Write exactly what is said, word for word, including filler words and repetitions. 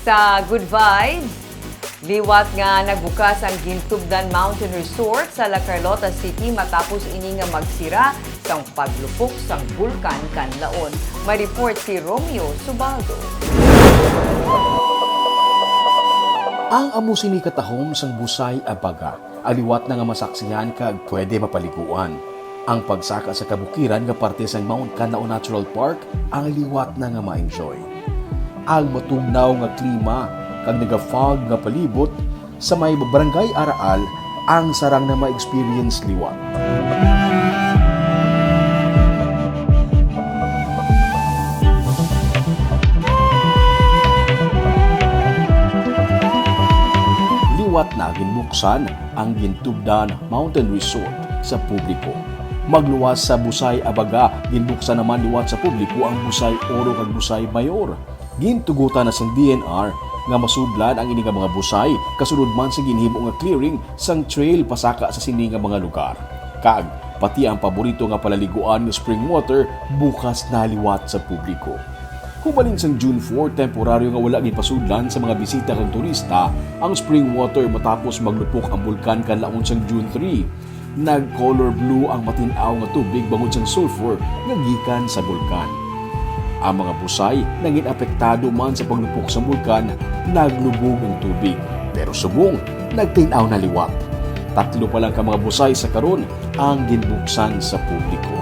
Sa Good Vibes, liwat nga nagbukas ang Gintubdan Mountain Resort sa La Carlota City matapos ini nga magsira sang paglupok sang Bulkan Kanlaon. May report si Romeo Subaldo. Ang amo sini katahom sang Busay Abaga. Ang liwat na nga masaksihan kag pwede mapaliguan. Ang pagsaka sa kabukiran nga parte sang Mount Kanlaon Natural Park ang liwat na nga ma-enjoy. Ang matugnaw nga klima kag naga-fog nga palibot sa may Barangay Araal ang sarang na ma-experience liwat. Liwat na ginbuksan ang Gintubdan Mountain Resort sa publiko. Magluwas sa Busay Abaga, ginbuksan naman liwat sa publiko ang Busay Oro kag Busay Mayor. Gintugutan na sang D N R nga masudlan ang ini nga mga busay, kasunod man sa ginhimo nga clearing sang trail pasaka sa sini nga mga lugar. Kag pati ang paborito nga palaliguan nga spring water bukas na liwat sa publiko. Hubalin sang June four, temporaryo nga wala ginpasudlan sa mga bisita kag turista ang spring water matapos maglupok ang Bulkan Kanlaon sang June three. Nag-color blue ang matin-aw nga tubig bangod sang sulfur nga gikan sa bulkan. Ang mga busay nga gin-apektado man sa paglupok sa bulkan, naglubog ang tubig, pero subong nagtin-aw na liwat. Tatlo pa lang ka mga busay sa karon ang ginbuksan sa publiko.